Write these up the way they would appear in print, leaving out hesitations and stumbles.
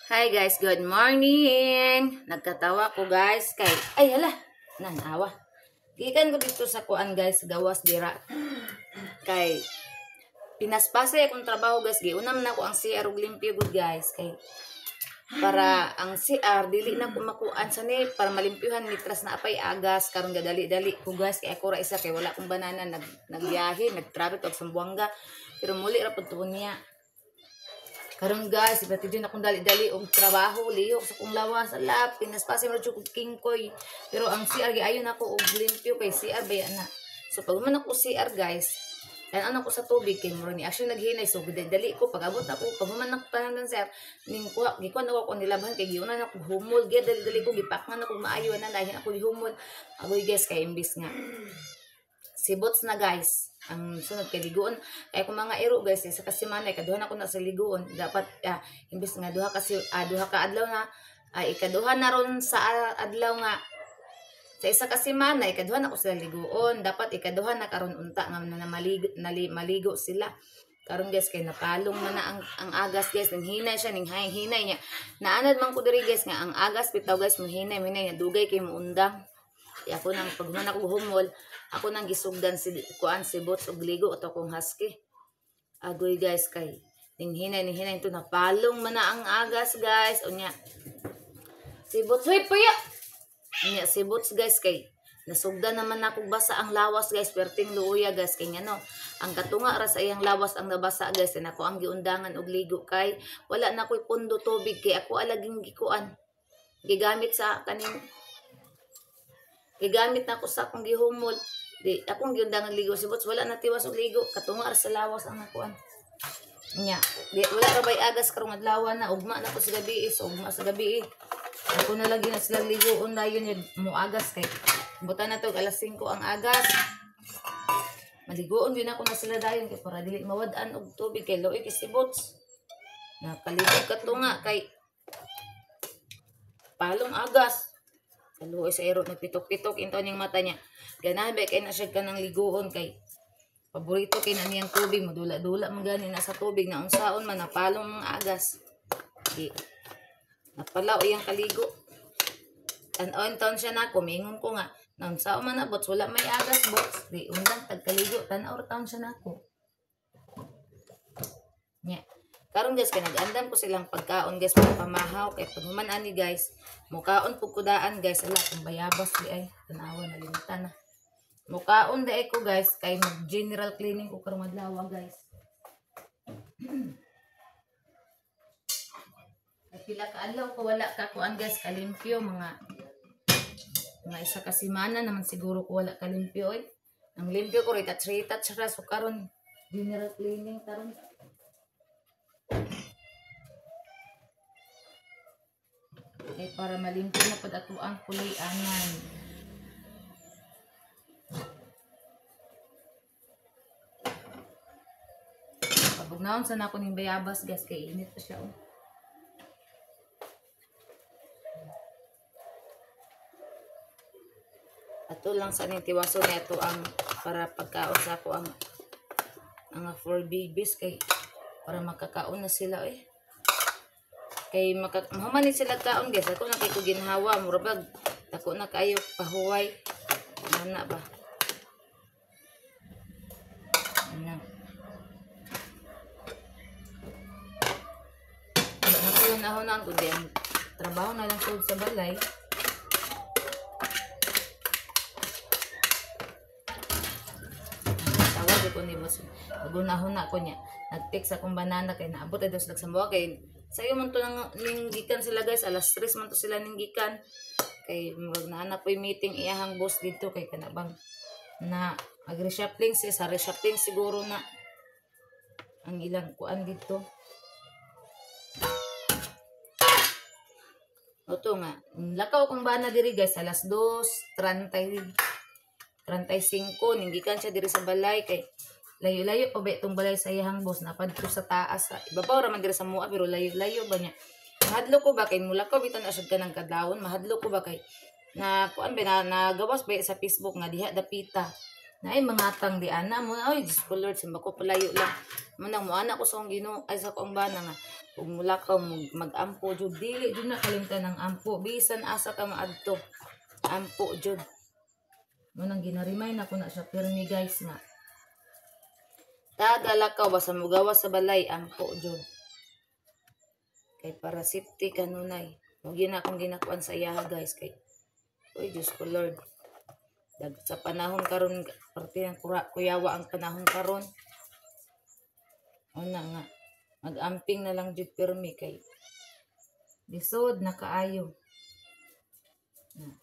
Hi guys, good morning. Nagkatawa ko guys kay ay hala, nanawa. Gikan ko dito sa kuan guys, gawas dira. Kay pinaspasay akong trabaho guys, giuna man ako ang CR ug limpyo gud guys kay para ang CR dili na ko makuan sa ni para malimpyuhan litras na apay agas karon gadali-dali ko guys kay ako ra isa kay wala akong banana nagbiyahe, nagtravel og Zamboanga pero muli ra pud tuon niya. Karon guys, ipati din akong dali-dali og trabaho, lihok sa kong lawas, ala, pinaspasay mo jud kingkoy. Pero ang CR giayon ako og limpyo kay CR baya na. So pag man ako CR guys, tan ako sa tubig kay mura ni actually naghinay so dali ko pag abot ako pag human ako tanan sir ning kuha gikuan ako akong nilabhan kay giuna na ako humol gyud dali-dali ko gipakman ako maayo na dahil ako gihumol. Agoy guys kay imbis nga sibots na guys ang sunod kay liguon kay kung mga iro guys sa kasimana ikaduha na ko na sa liguon dapat imbis nga duha kasi duha ka adlaw na ikaduha na ron sa adlaw nga sa isa ka semana ikaduha na ko sila liguon dapat ikaduha na karon unta nga na maligo, maligo sila karon guys kay napalong man na ang agas guys ning hinay siya ning hinay niya naanad man ko diri guys nga ang agas bitaw guys mo hinay niya dugay kay muundang. Ako nang pag man ako humol, ako nang gisugdan si kuan si Bots og ligo ato akong husky. Agoy guys kay ning hinay ito napalong man na ang agas guys. Unya si Bots hoy puya. Unya si Bots guys kay nasugdan naman ako basa ang lawas guys, perting luoya guys kay ngano ang katunga ra sa iyang lawas ang nabasa guys and ako ang giundangan og ligo kay wala na koy pundo tubig kay ako alaging gikuan. Gigamit sa kaning gigamit na ako sa akong gihumol. Di akong giundangan ligo si Bots wala na tiwas og ligo katunga ra sa lawas ang nakuan. Nya, di wala ra bay agas karong adlaw na ugma na ko sa gabi so ugma sa gabi. Ako na lagi na sila ligoon dayon yun mo agas kay butan na to alas 5 ang agas. Maligoon yun ako na sila dayon kay para dili mawad-an og tubig kay luoy kay si Bots. Nakalibog katunga kay palong agas. Kaluoy sa ero nagpitok-pitok into niyang mata niya. Ganahan ba kay na siya kanang ligoon kay paborito kay na niyang tubig madula-dula man gani na sa tubig na unsaon man napalong mga agas. Di napalaw iyang kaligo. Tan-on taon siya na kumingon ko nga naunsaon man na Bots wala may agas Bots di undang tagkaligo tan-aw taon siya nako. Nya. Karon guys kay nag-andam ko silang pagkaon guys para pamahaw kay pag human ani guys mukaon pug kudaan guys ala kung bayabas di ay tan-awa nalimtan na. Mukaon di ay ko guys kay mag general cleaning ko karong adlaw guys. Ay pila ka adlaw ko wala ka kuan guys kalimpyo mga isa ka semana naman siguro ko wala kalimpyo oy. Ang limpyo ko retouch ra so karon general cleaning karon. Kay para malimpyo na pud ato ang kulay-anan. Pabugnaon sa nako ning bayabas guys kay init pa siya oh. Ato lang sa ning tiwason niya ang para pagkaon sa ako ang mga 4 babies kay para makakaon na sila eh. Kay mahuman ni sila kaon guys ako na kay ko ginhawa mura bag dako na kayo pahuway ana ba. Ana. Wala na ko nahunan kundi ang trabaho na lang sulod sa balay. Tawag ko ni boss. Magunahon ko niya. Nag-text akong banana kay naabot ay dos nagsambawa kay sayo man to nang ninggikan sila guys alas 3 man to sila ninggikan kay murag naa po'y meeting iyahang boss dito kay kanabang na mag-reshuffling siya sa reshuffling siguro na ang ilang kuan dito. Oto nga lakaw kong bana diri guys alas 2:35 ninggikan siya diri sa balay kay layo-layo pa ba itong balay sa iyahang boss napadto sa taas sa ibabaw ra man diri sa mua pero layo-layo ba niya mahadlok ko ba kay mulakaw bitaw na siya kanang kadlawon mahadlok ko ba kay na kuan ba na nagawas ba sa Facebook nga diha dapita Naay mga tang di ana mo na, oy, Diyos ko Lord, simba ko palayo lang. Mo nang muana ko sa akong Ginoo, ay sa akong bana nga ug mulakaw magampo jud, dili jud na kalimtan ang ampo, bisan asa ka maadto. Ampo jud. Mo nang ginaremind ako na siya pirmi guys nga. Tagalakaw basta mugawas sa balay, ampo jud. Kay para safety kanunay. Mo gina akong ginakuan sa iyaha guys kay oy Diyos ko Lord. Sa panahon karon parte ng kuyawa ang panahon karon. Una nga magamping na lang jud pirmi kay lisod na kaayo. Na.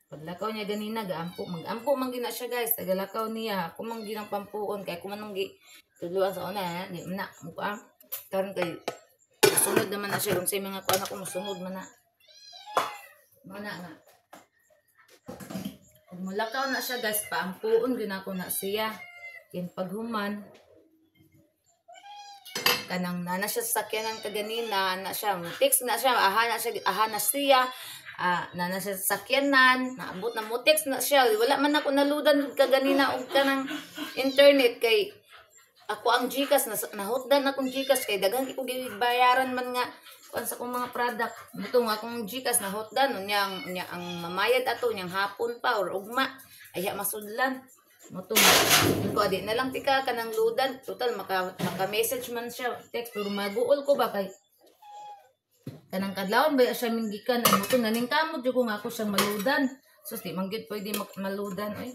Paglakaw niya ganina gaampo, magampo man gina siya guys, tagalakaw niya ako man ginang pampuon kay ako man nang gi tudloan sa una, di man na muka karon kay sunod naman na siya unsay mga kuan ako mosunod man na. Mo na nga. Pag mulakaw na siya guys, paampuon gyud ako na siya. Kin paghuman kanang nana siya sa sakyanan kaganina, na siya text na siya, aha na siya, aha na siya. Nana siya sa sakyanan, naabot na mo text na siya. Wala man ako naludan kaganina og kanang internet kay ako ang GCash nahutdan akong GCash kay daghan ko gibayaran man nga kuan sa akong mga product. Mutong akong GCash nahutdan unya ang mamayad ato unyang hapon pa or ugma ay masudlan. Mutong ko adi na lang tika kanang ludan, total maka message man siya text pero maguol ko ba kay kanang kadlawon ba siya minggikan ay mutong naningkamot jud ko nga ako siyang maludan. So di man gyud pwede maludan oy.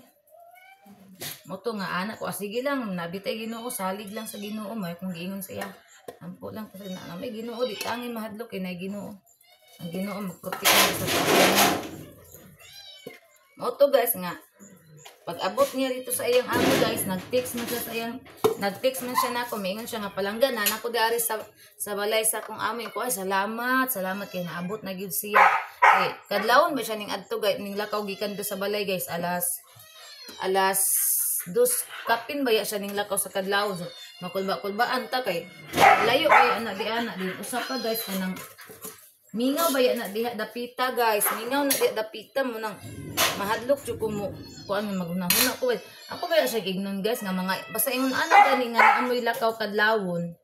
Moto nga anak ko, sige lang, nabitay Ginoo, salig lang sa Ginoo, may kung giingon siya. Ampo lang kasi na may Ginoo, di tangin mahadlok kay nay Ginoo. Ang Ginoo magprotekta sa tanan. Moto guys nga pag abot niya dito sa iyang amo guys, nag-text man siya sa iyang, nag-text man siya nako, miingon siya nga palangga na nako dari sa balay sa akong amo ko, ay salamat, salamat kay naabot na gyud siya. Eh, kadlawon ba siya ning adto guys, ning lakaw gikan do sa balay guys, alas 2 kapin baya siya ning lakaw sa kadlawon. So, makulba-kulbaan ta kay layo kay ana di ana din usa pa guys kanang mingaw baya na diha dapita guys, mingaw na diha dapita mo nang mahadlok jud ko mo kuan maghunahuna ko. Ako baya siya ignon guys nga mga basta ingon ana gani nga amoy lakaw kadlawon.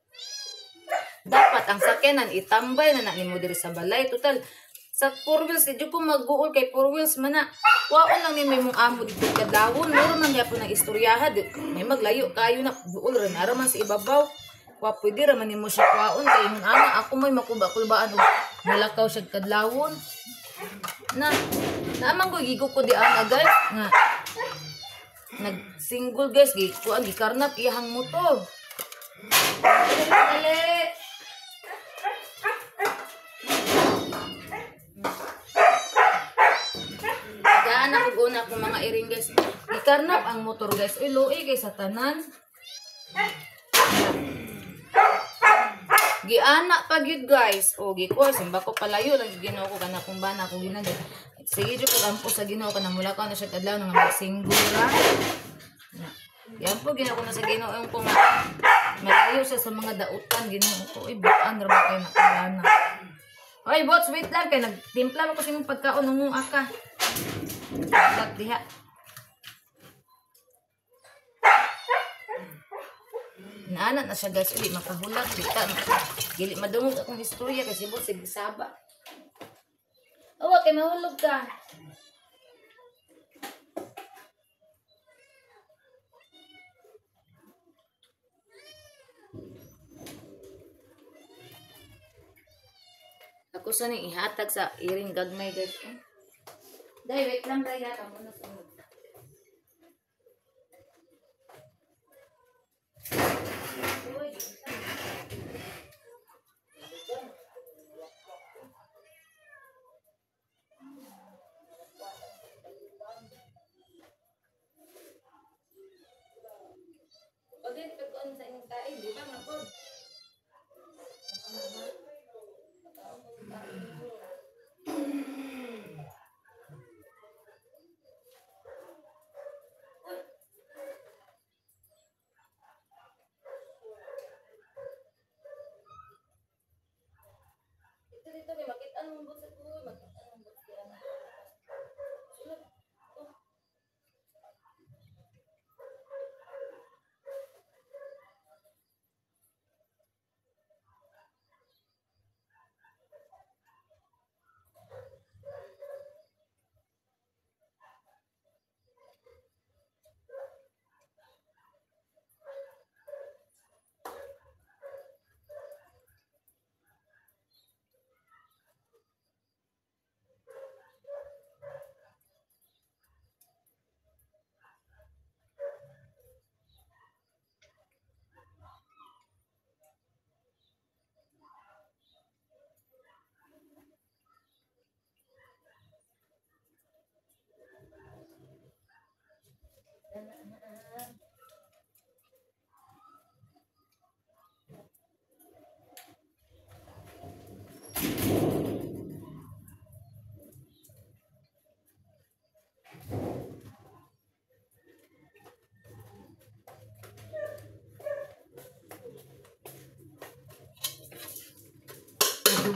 Dapat ang sakyanan itambay na na nimo diri sa balay. Total sa four wheels di jud ko magguol kay four wheels man na. Waon lang nimo imong amo dito kadlawon, muro man gyapon ang istoryaha, may maglayo kayo na buol ra na man sa ibabaw. Wa pwede ra man nimo siya kwaon kay imong ama ako may makuba-kulbaan og mulakaw siya kadlawon. Na naamang ko gigo ko di ana guys nga nag single guys gi kuan gikarnap iyang motor. Dali. Gaan ako una akong mga iring guys. Gikarnap ang motor guys. Uy luoy kay sa tanan. Giana pa gyud guys. O gikuha simba ko palayo lang Ginoo ko kana kung bana ko ginagay. Sige jud ko ampo sa Ginoo kana mula ko na siya kadlaw nga magsingle ra. Na. Yan po Ginoo ko na sa Ginoo ko malayo siya sa mga dautan Ginoo ko. Uy bukan ra ba kay nakana. Oy bots wait lang kay nagtimpla ko sa imong pagkaon nung aka. Lat diha. Naana na siya guys, uli makahulat kita. Dili madungog akong istorya kasi bot sig saba. Awa kay mahulog ka. Ako sa ning ihatag sa iring gagmay guys. Dai wait lang dai ha kamo na sunod. Pagin pagkuan sa inyong kain, di ba nga po? Dito dito may makita ang bot sa ko, makita ang bot siya. Sunod. Oh.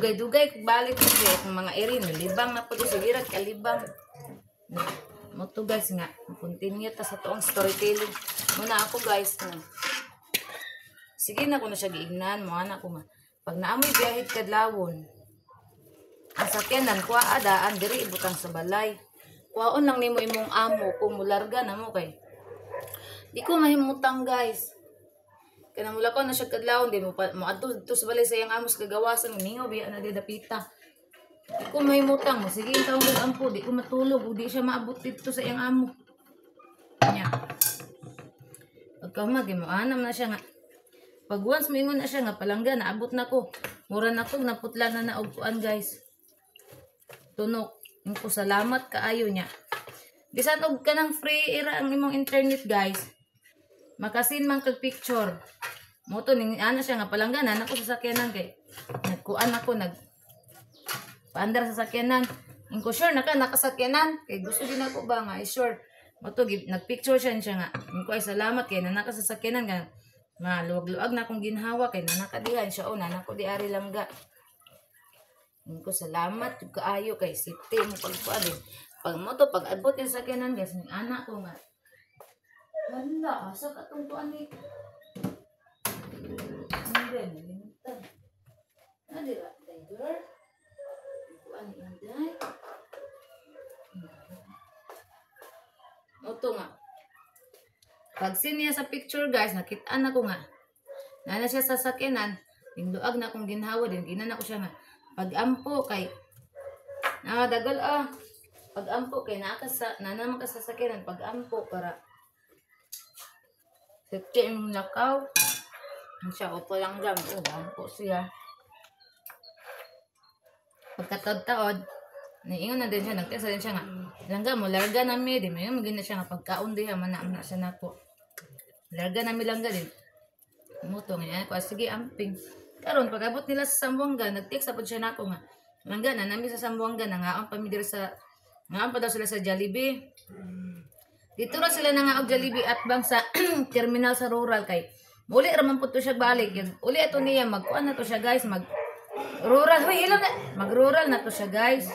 Dugay-dugay kung balik ko kay akong mga eri nalibang na po sige ra kalibang. Mo to guys nga continue ta sa tuong storytelling. Muna ako guys nga. Sige na ko na siya giignan mo ana ko nga. Pag naamoy biyahe kadlawon, ang sakyanan kuha daan diri ibutang sa balay. Kuhaon lang nimo imong amo kung mularga na mo kay. Di ko mahimutang guys. Kana mula ko na siya kadlawon di mo pa moadto didto sa balay sa iyang amo sa kagawasan mingaw biya na di dapita. Di ko mahimutang mo sige taong og ampo di ko matulog ug di siya maabot didto sa iyang amo. Nya. Pagka mo anam na siya nga. Pag once moingon na siya nga palangga naabot na ko. Mura na ko naputla na na og kuan guys. Tunok. Ko salamat kaayo niya. Bisan og kanang free era ang imong internet guys. Makasin man kag picture. Mo to ning ana siya nga palangga na ako sa sakyanan kay nagkuan ako nag paandar sa sakyanan. Ingko sure na ka nakasakyanan kay gusto din ako ba nga ay sure. Mo to nagpicture siya siya nga. Ingko ay salamat kay nanaka sa sakyanan ka. Maluwag-luwag na akong ginhawa kay nanaka dihan siya o nanako di ari langga. Ingko salamat jud kaayo kay safety mo pagkuan din. Pag mo to pag abot sa sakyanan guys ning anak ko nga. Wala, asa ka tong kuan ni. Hindi, nalimutan. Ano dira, tiger? Kuan ni Inday. Oto nga. Pag niya sa picture guys, nakitaan ako nga. Nana siya sa sakyanan, luag na akong ginhawa din, ginan ako siya nga. Pag-ampo kay nakadagal ah. Pag-ampo kay naa ka sa nana man ka sa sakyanan, pag-ampo para safety yung lakaw. Siya, opo lang gam. O, ampo siya. Pagkataod-taod, niingon na din siya, nagtesa din siya nga. Langga mo, larga na mi. Di may magin na siya nga pagkaon diha, mana siya nako. Larga na mi langga din. Muto nga, ko, sige, amping. Karon pag-abot nila sa Zamboanga, nag-text po siya nako nga. Langga na nami sa Zamboanga, nangaon pa mi diri sa, nangaon pa daw sila sa Jollibee. Dito ra sila nangaog Jollibee at bang sa terminal sa rural kay muli ra man pud to siya balik. Uli ato niya magkuan na to siya guys, mag rural. Hoy, ilong na. Mag rural na to siya guys.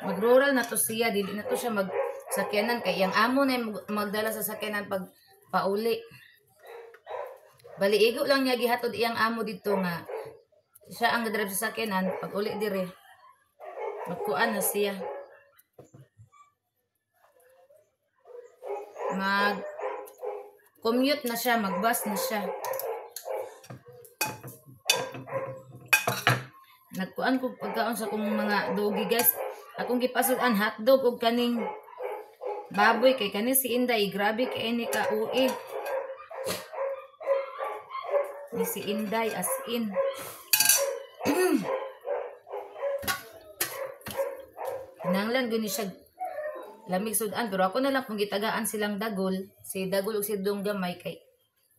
Mag rural na to siya, dili na to siya mag sakyanan kay yang amo na magdala sa sakyanan pag pauli. Bali igo lang niya gihatod iyang amo didto nga siya ang gadrive sa sakyanan pag uli dire. Magkuan na siya. Mag commute na siya, magbus na siya. Nagkuan ko pagkaon sa akong mga dogi guys. Akong gipasudan hotdog og kaning baboy kay kani si Inday, grabe kay ni ka ui. Ni si Inday as in. Kinahanglan gyud ni siya lamig sudan pero ako na lang kung gitagaan silang dagol, si dagol ug si Dong gamay kay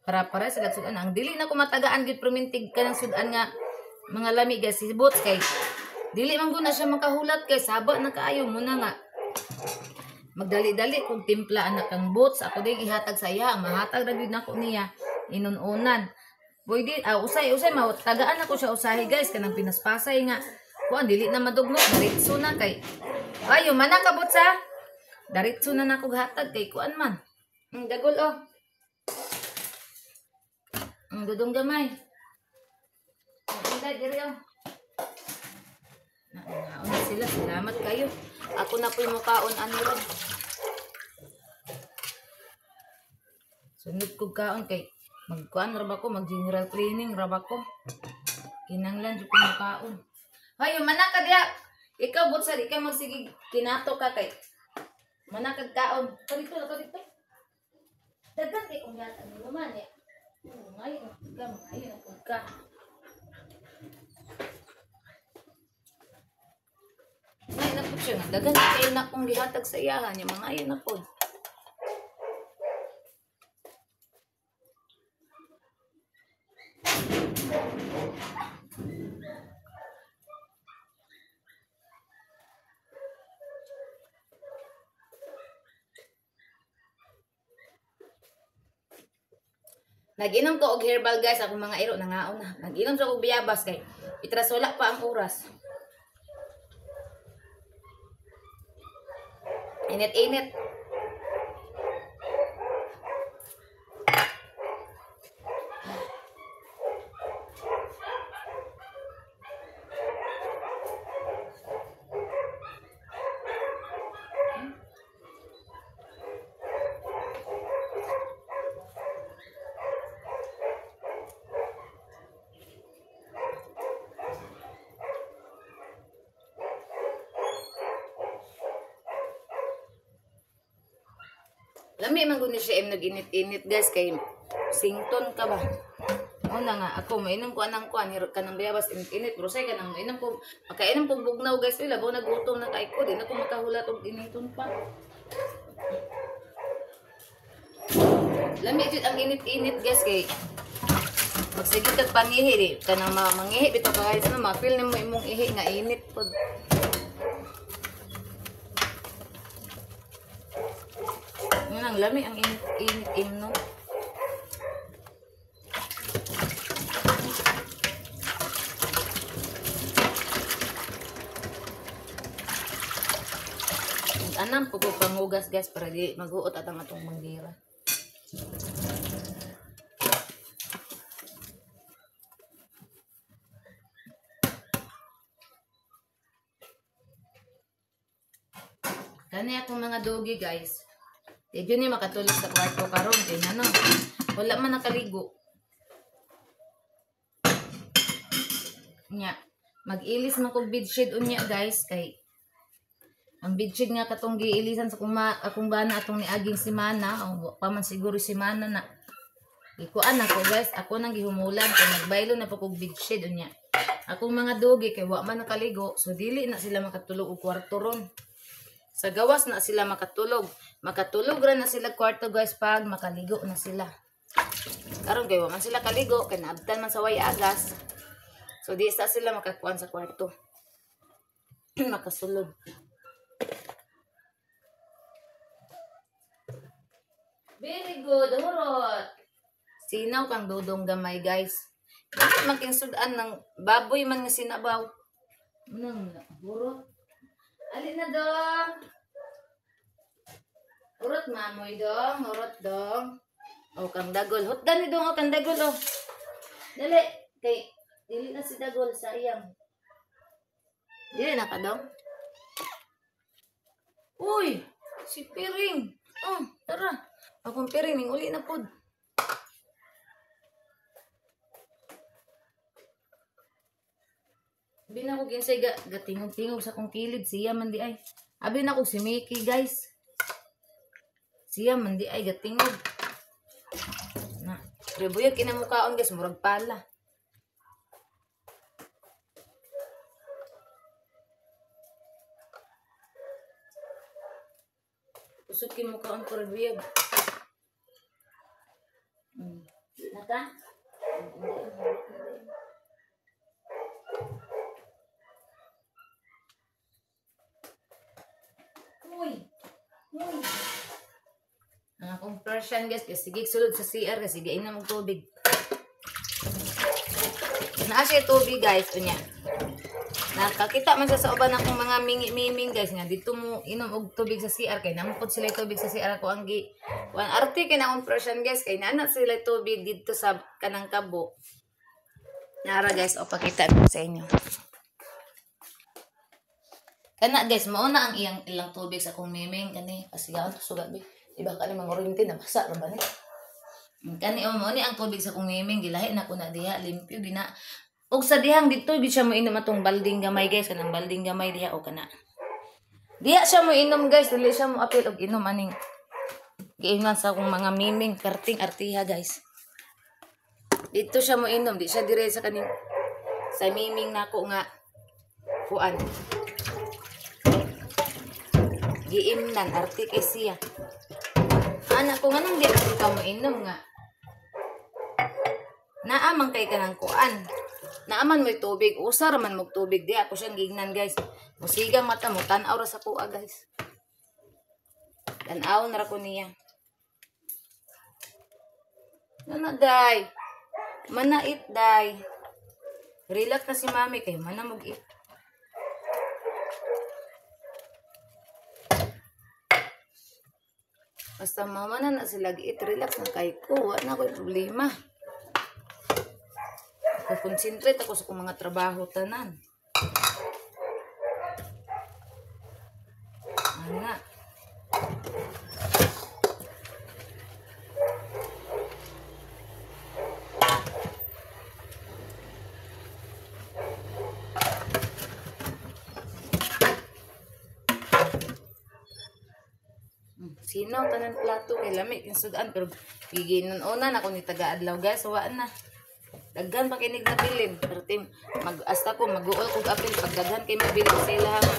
para sila sudan. Ang dili na ko matagaan gyud permintig kanang sudan nga mga lami guys si Boots kay dili man gud na siya makahulat kay saba na kaayo muna nga magdali-dali kung timpla anak kang Boots. Ako din ihatag sa iya, mahatag ra gyud nako niya inununan. Pwede usay-usay matagaan ako siya usahay guys kanang pinaspasay nga kuan dili na madugmok diretso na kay ayo manaka Boots ha. Diretso na nako hatag kay kuan man. Dagol oh. Dudong gamay. Inday diri oh. Naon na sila, salamat kayo. Ako na po'y mukaon ani ron. Sunod kog kaon kay magkuan ra ba ko, mag general cleaning ra ba ko. Kinanglan jud ko mukaon. Hayo manaka diha. Ikaw Butsa, di ka magsige kinato ka kay manakag kaon. Dito ka dito. Daghan kay kung yata ni man ya. Ngayon ka, ngayon ka. Ngayon na po siya. Daghan kayo na kung gihatag sa iyahan niya. Mga ayon na po. Nag-inom ko og herbal guys, akong mga iro nangaon na. Nag-inom sa og biyabas kay itras wala pa ang oras. Init-init. Lami man gud ni siya nag-init-init guys kay sington ka ba. Una nga ako mainom ko anang kuan hirot ka ng bayabas init-init pero say kanang mainom ko makainom kog bugnaw guys, uy labaw nagutom na kay ko di na ko makahulat og initon pa. Lami jud ang init-init guys kay magsige kag pangihi di kanang mangihi bitaw ka guys no ma-feel nimo imong ihi nga init pod. Ang lami ang init-init imno. Anam po ko panghugas guys para di maghuot atang atong manggira. Kani akong mga dogi guys. Di jud ni makatulog sa kwarto karon kay ngano wala man nakaligo. Nya, mag-ilis man kog bedsheet unya guys kay ang bedsheet nga katong giilisan sa akong bana atong niaging semana o pa man siguro semana na. Gikuan ako guys, ako nang gihumulan kay nagbaylo na pa kog bedsheet unya. Akong mga dogi kay wa man nakaligo, so dili na sila makatulog og kwarto ron. Sa gawas na sila makatulog. Makatulog ra na sila kwarto guys pag makaligo na sila. Karon kay wa man sila kaligo kay naabtan man sa way agas. So di sa sila makakuan sa kwarto. Makasulod. Very good, hurot. Sinaw kang dudong gamay guys. Bakit makinsud-an ng baboy man nga sinabaw? Nang hurot. Alin na dong? Hurot mamoy dong, hurot dong. O kang dagol, hutdan ni dong o kang dagol o. Dali, kay dili na si dagol sayang. Dili na ka dong. Uy, si Piring. Oh, tara. Akong Piring ning uli na pod. Abi na ko kinsay gatingog-tingog sa akong kilid siya man di ay. Abi na ko si Mickey guys. Siya man di ay gatingog. Na, rebuyag kinamukaon guys murag pala. Usog kimukaon ko rebuyag. Naka? Uy. Uy. Ang akong Persian guys, kasi sige sulod sa CR kasi sige inom og tubig. Naa siya tubig guys unya. Nakakita man siya sa uban akong mga mingi-miming guys nga dito mo inom og tubig sa CR kay namukod sila tubig sa CR ako ang gi kuan arte kay na akong Persian guys kay naana sila tubig didto sa kanang kabo. Nara guys, o pakita ko sa inyo. Kana guys, mao na ang iyang ilang tubig sa akong miming kani pasigaon to suga bi. Iba ka ni mangurinti na basa ra ba ni? Kani o mao ni ang tubig sa akong miming gilahi na ko na diha limpyo gina. Og sa dihang dito gid siya mo inom atong balding gamay guys, kanang balding gamay diha o kana. Diha siya mo inom guys, dili siya mo apil og inom aning giinom sa akong mga miming karting artiha guys. Dito siya mo inom, di siya dire sa kaning sa miming nako nga kuan. Giimnan arte kay siya. Ana ko nganong di ako ka mo inom nga. Naaman kay kanang kuan. Naaman mo'y tubig, usa ra man mog tubig di ako siyang gignan guys. Musigang mata mo tan-aw ra sa kuha guys. Tan-aw na ra ko niya. Ano day? Manait day. Relax na si mami kay manamog it. Basta mama na sila giit, relax na kay ko, wala na ko'y problema. Concentrate ako sa kong mga trabaho tanan. Ana. Sinaw tanan plato kay lami king sudan pero giginon una na ko ni taga-adlaw guys, wa na. Daghan pa kinig na bilin pero tim mag-asta ko mag-uol kog apil pag daghan kay mabilin sa ilahang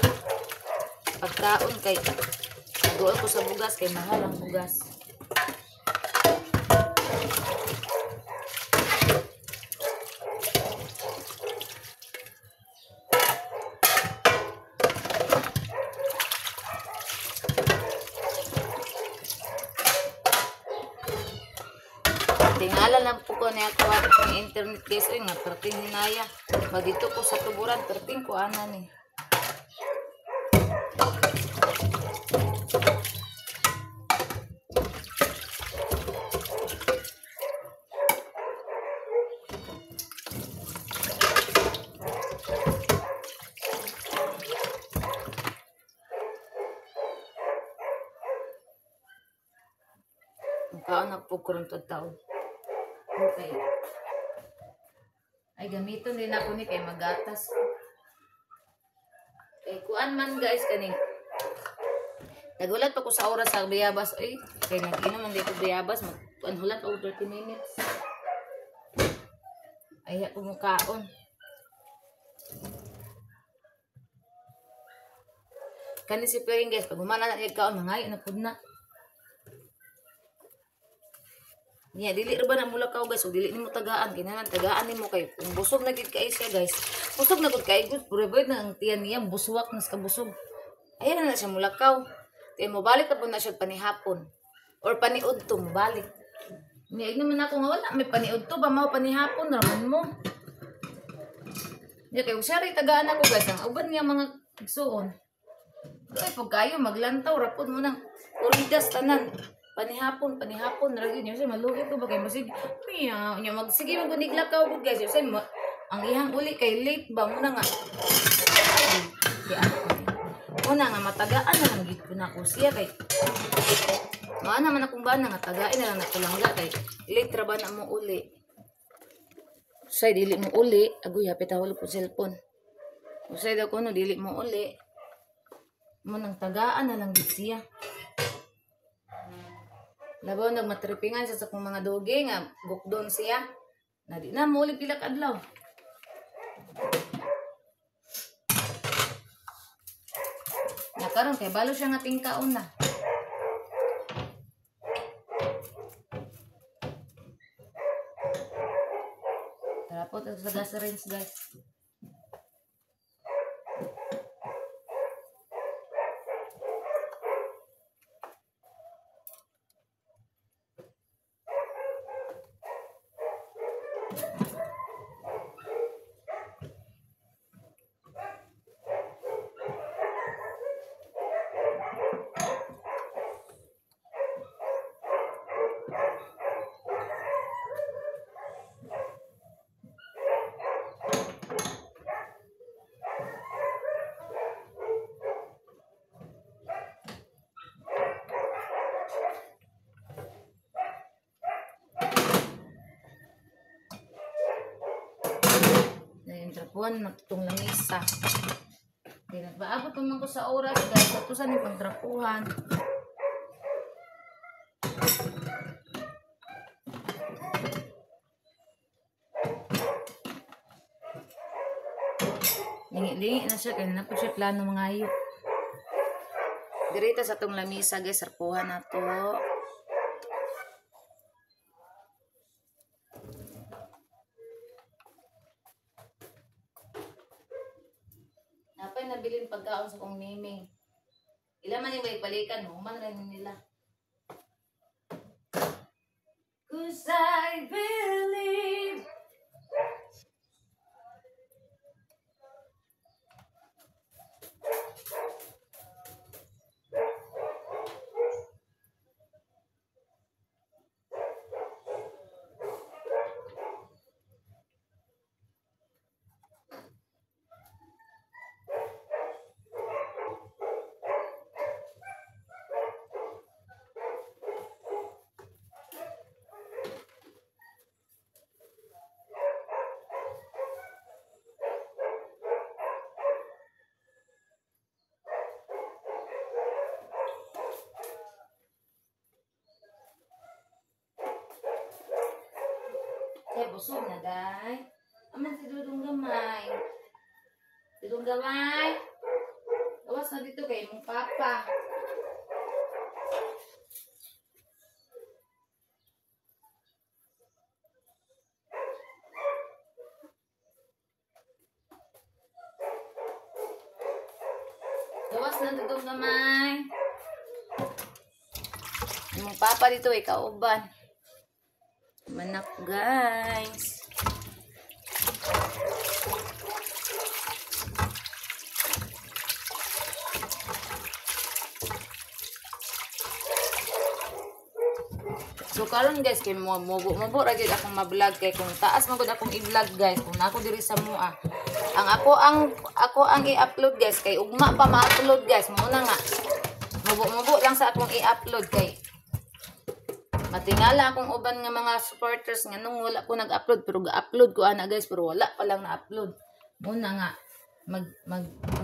pagkaon kay mag-uol ko sa bugas kay mahal ang bugas. Tingala lang po ko niya ako ang internet guys. Ay nga, perting hinaya. Magdito ko sa tuburan, perting ko ana ni. Mukhaan na po karon taon. Okay. Ay, gamiton din ako ni kay magatas. Kay kuan man guys kaning. Nagulat pa ko sa oras sa bayabas ay kay nag-inom man dito bayabas, magkuan hulat og 30 minutes. Ay ako mukaon. Kani si Piring guys, pag humana na niya kaon mangayo na pud na. Niya dili ra ba na mula kao guys, ug dili nimo tagaan, kinahanglan tagaan nimo kay kung busog na gid kay siya guys. Busog na gud kay gud, provide na ang tiyan niya, buswak na sa kabusog. Ayan na siya mulakaw. Kay mobalik na pud na siya panihapon or paniudto mobalik. Niya igno man ako nga wala may paniudto ba mao panihapon ra man mo. Niya kay siya ray tagaan ako guys, ang uban niya mga igsuon. Kay pag kayo maglantaw ra pud mo nang oridas tanan. Panihapon, panihapon, ra gyud niya siya maluhi ko ba kay masig. Miya, nya magsige man gud niglakaw gud guys. Siya ang ihang uli kay late ba mo na nga. Di ako. Una nga matagaan na lang gid ko na ko siya kay. Mao naman akong bana nga tagain na lang nakulangga kay late ra ba na mo uli. Usay dili mo uli, agoy hapit hawlo ko cellphone. Usay daw kuno dili mo uli. Mo nang tagaan na lang gid siya. Labaw nagmatripingan siya sa kong mga doge nga gukdon siya. Na di na muli pila ka adlaw. Nakaron kay balo siya nga tingkaon na. Tara po sa gas rinse guys. Trapuan natutong lamisa. Di nagpaabot man ko sa oras guys, atusan ni pagtrapuhan. Lingi-lingi na siya kay na po siya plano mangayo. Direta sa tong lamisa guys, trapuhan nato. Nabilin pagkaon sa kong miming. Ila man yung balik-balikan mo, man rin nila. Cause I Kay busog na day. Aman si Dudong gamay. Dudong gamay. Gawas na dito kay imong papa. Gawas na Dudong gamay. Imong papa dito ay kauban. Manak guys. So karon guys kay mubo ra gyud akong ma-vlog kay kung taas man gud akong i-vlog guys kung nako diri sa mua. Ang ako ang i-upload guys kay ugma pa ma-upload guys mo na nga. Mubo-mubo lang sa akong i-upload kay matingala akong uban nga mga supporters nga nung wala ko nag-upload pero ga-upload ko ana guys pero wala pa lang na-upload. Muna nga mag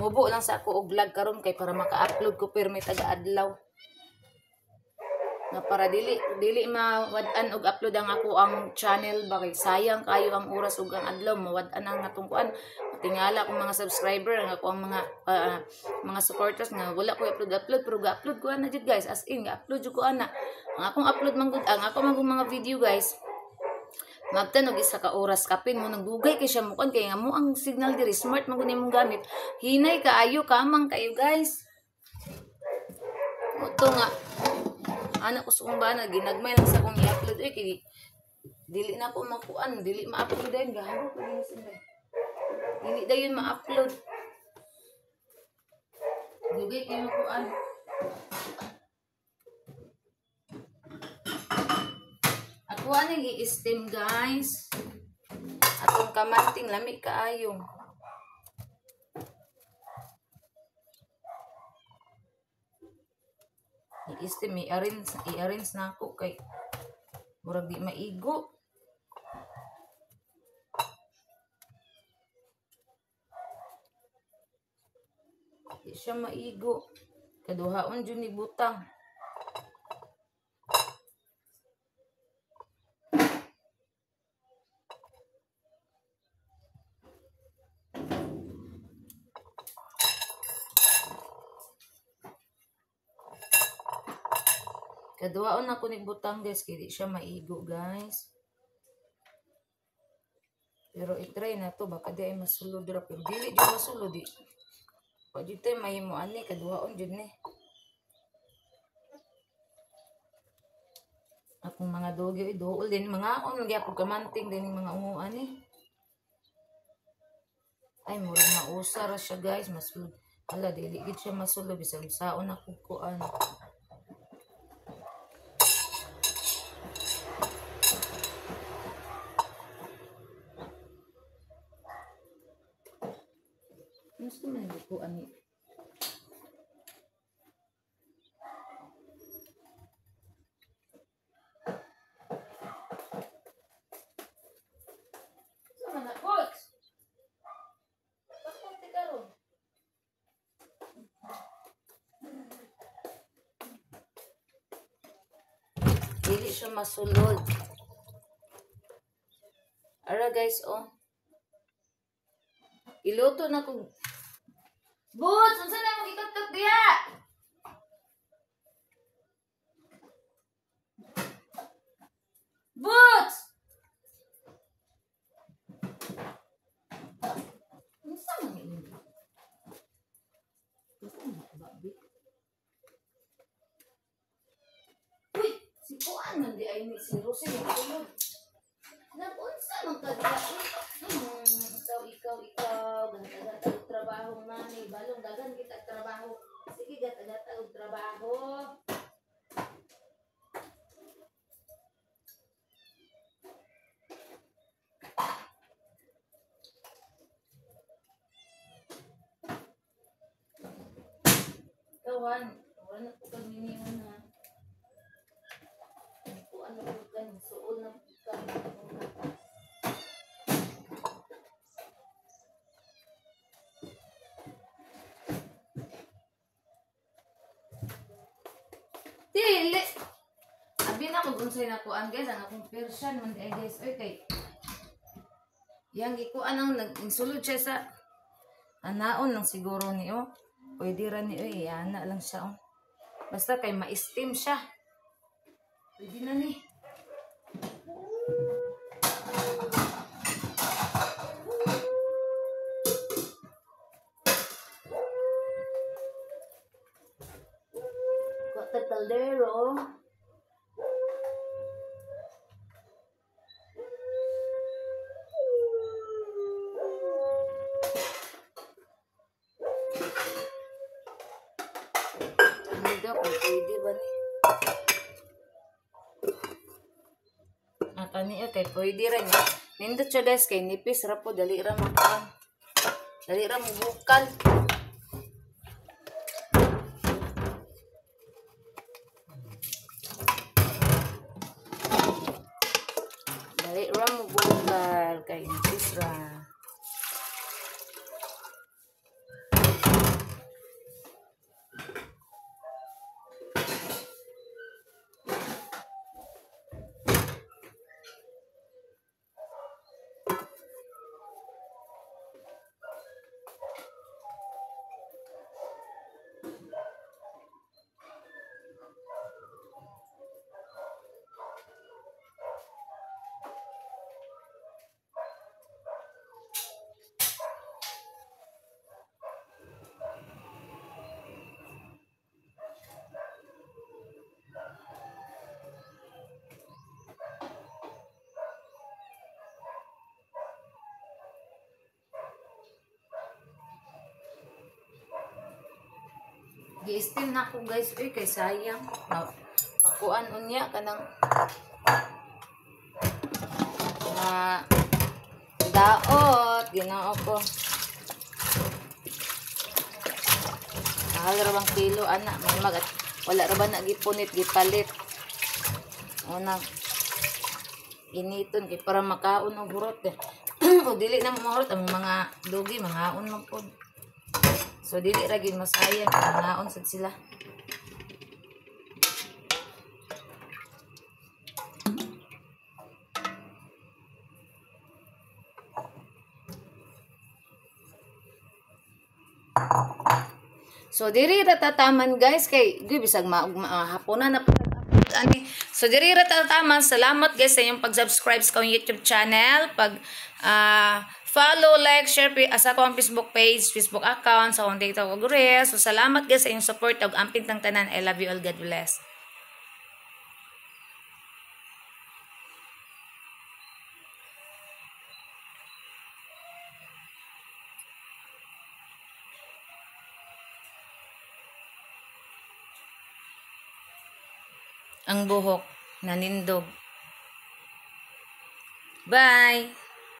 mubo lang sa ako og vlog karon kay para maka-upload ko pero may taga-adlaw. Nga para dili mawad-an og upload ang ako ang channel ba kay sayang kayo ang oras ug ang adlaw mawad-an ang atong kuan. Matingala akong mga subscriber ang ako ang mga supporters nga wala ko upload pero ga-upload ko ana jud guys, as in ga-upload jud ko ana. Ang akong upload man gud ang ako man mga video guys magtan og isa ka oras kapin mo nagdugay kay siya mukuan kay nga mo ang signal diri smart man gud imong gamit hinay kaayo kamang kayo guys. Uto nga anak ko sa kong bana ginagmay lang sa akong i-upload eh kay dili na ako makuan dili ma-upload dayon gahago ko din sa dili dayon ma-upload dugay kay makuan. Ako ani gi-steam guys atong kamating lami kaayo. I-steam i-arrange na ako kay murag di maigo. Di siya maigo. Kaduhaon jud ni butang. Kaduhaon ako ni butang guys kay di siya maigo guys. Pero i-try na to baka di ay masulod ra pero dili jud masulod di. Pa jud tay mahimo ani kaduhaon jud ni. Akong mga dogi ay duol din mga on gyapon kamanting din mga ungo ani. Ay murag mausa ra siya guys masulod. Hala dili gid siya masulod bisan saon ako kuan. Gusto man ko ani. Sama na coach. Bakit karon? Dili siya masulod. Ara guys oh. Iluto na ko. Boots, unsa na imong gikatkat diha? Boots! Unsa man ini? Unsa man ba bi? Uy, si kuan man di ay ni si Rosie ni tulog. Nag-unsa man ka diha? Ikaw, gatag-gatag og trabaho mani, balong dagan kita trabaho. Sige, gatag-gatag og trabaho. Kawan, wala na po kag minion ha. Kuan na po kan, suol na po kan. Dili. Abi na ko unsay nakuan guys, ang akong Persian man ay guys. Oy kay Yang gikuan ang nagsulod siya sa anaon lang siguro ni oh. Pwede ra ni oy, ana lang siya oh. Basta kay ma-steam siya. Pwede na ni. Kuha kaldero. Hindi kung pwede ba ni? Kani kay pwede ra niya. Nindot siya guys kay nipis ra po, dali ra makuan. Dali ra mubukal. Dali ra mubukal kay nipis ra. Gi-steam na ako guys, uy kay sayang. Makuan unya kanang na daot Ginoo ko. Mahal ra bang kilo ana, may mag wala ra ba na gipunit gipalit. Una initon kay para makaon og hurot eh. O dili na mo mahurot ang mga dugi mangaon man pod. So dili ra gyud masayang mangaon sad sila. So diri ra tataman guys kay bisag haponan na ani. So diri ra tataman. Salamat guys sa inyong pag-subscribe sa akong YouTube channel, pag follow, like, share sa akong Facebook page, Facebook account, sa akong TikTok ug Reels. So salamat guys sa inyong support ug amping tang tanan. I love you all. God bless. Ang buhok nanindog. Bye.